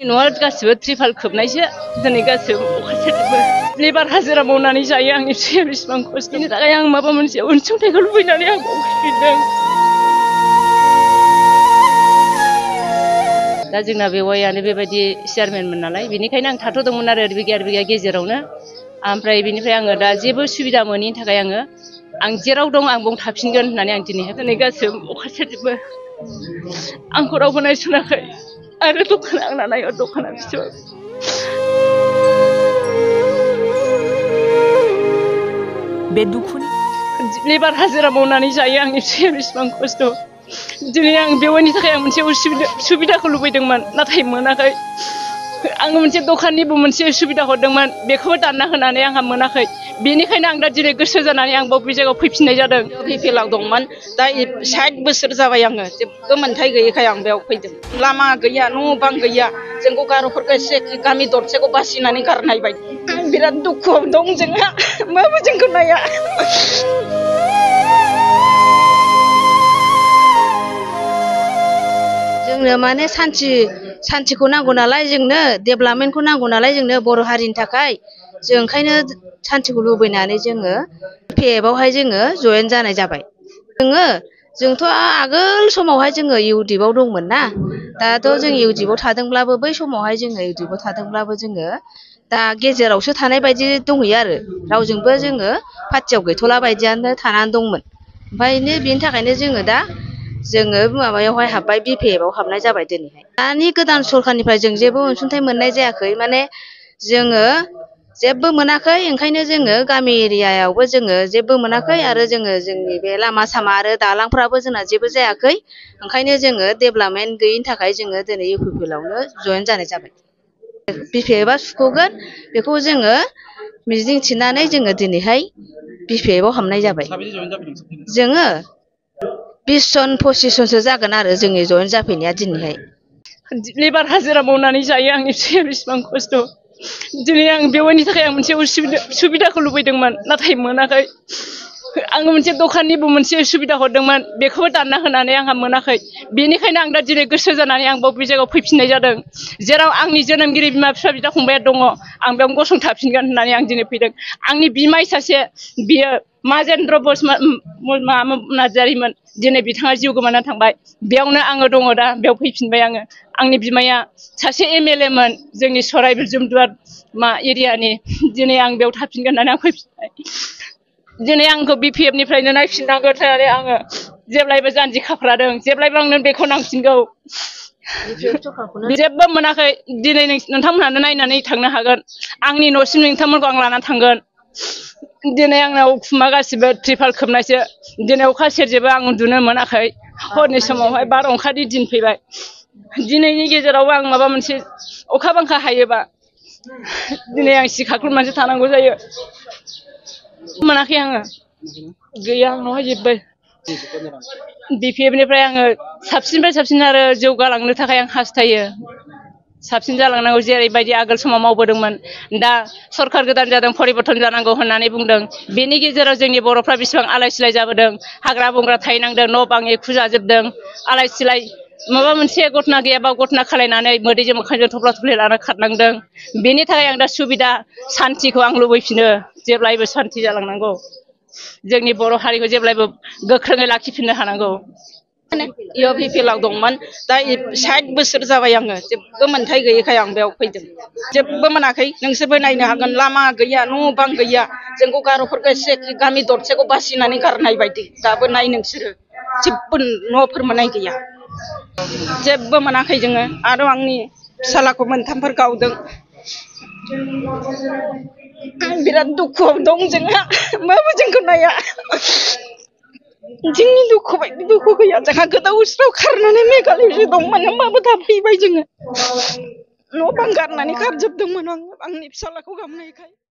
न'आ गासिबो त्रिपाल खोबनायसो दिनै गासिबो अखा सेरजोबो लेबार हाजिरा मावनानै जायो आंनि फिसाया बेसेबां खस्थ'नि थाखाय आं माबा मोनसे अनसुंथाइखौ लुबैनानै आं फैदों। दा जोंना बेवाइयानो बेबायदि चेयारमेनमोन नालाय बेनिखायनो आं थाथ'दोंमोन आरो बिगा गेजेरावनो ओमफ्राय बेनिफ्राय आङो दा जेबो सुबिदा मोनैनि थाखाय आं जेराव दं आं बावनो थाफिनगोन होननानै आं दिनै गासिबो अखा सेरजोबो आंखौ रावबो नायसनाखै आरो दखाना आंना नायो दखाना बिसोर बे दुखुनि लेबार हाजिरा मावनानै जायो आंनि फिसाया बेसेबां खस्थ' दिनै आं बेवाइनि थाखाय आं मोनसे सुबिदाखौ लुबैदोंमोन नाथाय मोनाखै आङो मोनसे दखाननिबो मोनसे सुबिदा हरदोंमोन बेखौबो दानना होनानै आंहा मोनाखै बेनिखायनो आं दा दिनै गोसो जानानै आं बे जायगायाव फैफिननाय जादों। बिपिएलआव दंमोन दा 60 बोसोर जाबाय आङो जेबो मोनथाय गैयैखाय आं बेयाव फैदों। लामा गैया न' बां गैया जोंखौ गार'फोरखौ एसे गामि दरसेखौ बासिनानै गारनाय बायदि आं बिराद दुखुआव दं जोंहा माबो जोंखौ नाया। जोंनो माने सान्थिखौ नांगौ नालाय जोंनो डेभेलपमेन्टखौ नांगौ नालाय जोंनो बर' हारिनि थाखाय जों ओंखायनो सान्थिखौ लुबैनानै जोङो पिएफआवहाय जोङो जयेन जानाय जाबाय। जोंथ' आगोल समावहाय जोङो इउडिएफआव दंमोन ना दाथ' जों इउडिएफआव थादोंब्लाबो बै समावहाय जोङो इउडिएफआव थादोंब्लाबो जोङो दा गेजेरावसो थानाय बायदि दंहैयो आरो रावजोंबो जोङो पार्टियाव गैथ'ला बायदियानो थानानै दंमोन ओमफ्राय बेनि थाखायनो जोङो माबायावहाय हाबबाय बिपिएफआव हाबनाय जाबाय दिनैहाय। दानि गोदान सरखारनिफ्राय जों जेबो अनसुंथाइ मोननाय जायाखै माने जोङो जेबो मोनाखै ओंखायनो जोङो गामि एरियायावबो जोङो जेबो मोनाखै आरो जोंनि बे लामा सामा आरो दालांफ्राबो जोंना जेबो जायाखै ओंखायनो जोङो डेभेलपमेन्ट गैयिनि थाखाय जोङो दिनै इउपिपिएलआवनो जयेन जानाय जाबाय। बिपिएफआ सुख'गोन बेखौ जोङो मिजिं थिनानै जोङो दिनैहाय बिपिएफआव हाबनाय जाबाय। जोङो 20 जन 25 जनसो जागोन आरो जोंनि जयेन जाफैनाया दिनैहाय। लेबार हाजिरा मावनानै जायो आंनि फिसाया बेसेबां खस्थ' दिनै आं बेवाइनि थाखाय आं मोनसे सुबिदाखौ लुबैदोंमोन नाथाय मोनाखै आङो मोनसे दखाननिबो मोनसे सुबिदा हरदोंमोन बेखौबो दानना होनानै आंहा मोनाखै बेनिखायनो आं दा दिनै गोसो जानानै आं बे जायगायाव फैफिननाय जादों जेराव आंनि जोनोमगिरि बिमा बिफा बिदा फंबाया दङ आं बेयावनो गसंथाफिनगोन होननानै आं दिनै फैदों। आंनि बिमाय सासे बियो माजेन्द्र नार्जारिमोन दिनै बिथाङा जिउ गोमाना थांबाय बेयावनो आङो दङ दा बेयाव फैफिनबाय आङो। आंनि बिमाया सासे एमएलए मोन जोंनि सराइबिल जुमदुवार एरियानि दिनै आं बेयाव थाफिनगोन होननानै आं फैफिनबाय। दिनै आंखौ बिपिएफनिफ्रायनो नायफिननांगौ होननानै आङो जेब्लायबो जानजि खाफ्रादों जेब्लायबो आंनो बेखौ नांफिनगौ जेबो मोनाखै दिनै नोंथांमोनहानो नायनानै थांनो हागोन आंनि न'सिम नोंथांमोनखौ आं लानानै थांगोन। दिनै आंनाव उखुमा गासिबो त्रिपाल खोबनायसो दिनै अखा सेरजोबो आं उन्दुनो मोनाखै हरनि समावहाय बारअखानि दिन फैबाय दिनैनि गेजेरावबो आं माबा मोनसे अखा बांखा हायोबा दिनै आं सिखाख्लुमनानैसो थानांगौ जायो। मोनाखै आङो गैया आंनावहाय जेबो बिपिएफनिफ्राय आङो साबसिननिफ्राय साबसिन आरो जौगालांनो थाखाय आं हास्थायो साबसिन जालांनांगौ जेरैबायदि आगोल समाव मावबोदोंमोन दा सरखार गोदान जादों परिबर्तन जानांगौ होननानै बुंदों बेनि गेजेराव जोंनि बर'फ्रा बेसेबां आलाय सिलाय जाबोदों हाग्रा बंग्रा थाहैनांदों न' बां एखुजाजोबदों आलाय सिलाय माबा मोनसे घटना गैयाबा घटना खालायनानै मोदैजों मोखांजों थफ्ला थफ्लि लाना खारनांदों बेनि थाखाय आं दा सुबिदा सान्थिखौ आं लुबैफिनो जेब्लायबो सान्थि जालांनांगौ जोंनि बर' हारिखौ जेब्लायबो गोख्रोङै लाखिफिननो हानांगौ। बिपिएलआव दंमोन दा 60 बोसोर जाबाय आङो जेबो मोनथाय गैयैखाय आं बेयाव फैदों। जेबो मोनाखै नोंसोरबो नायनो हागोन लामा गैया न' बां गैया जोंखौ गार'फोरखौ एसे गामि दरसेखौ बासिनानै गारनाय बायदि दाबो नाय नोंसोरो जेबो न'फोर मोननाय गैया जेबो मोनाखै जोङो आरो आंनि फिसालाखौ मोनथामफोर गावदों बिराद दुखुआव दं जोंहा माबो जोंखौ नाया जोंनि दुखु बायदि दुखु गैया जोंहा गोदाव सोराव खारनानै मेघालयसो दंमोन होमबाबो दा फैबाय जोङो न' बां गारनानै खारजोबदोंमोन आङो आंनि फिसालाखौ गाबनायखाय।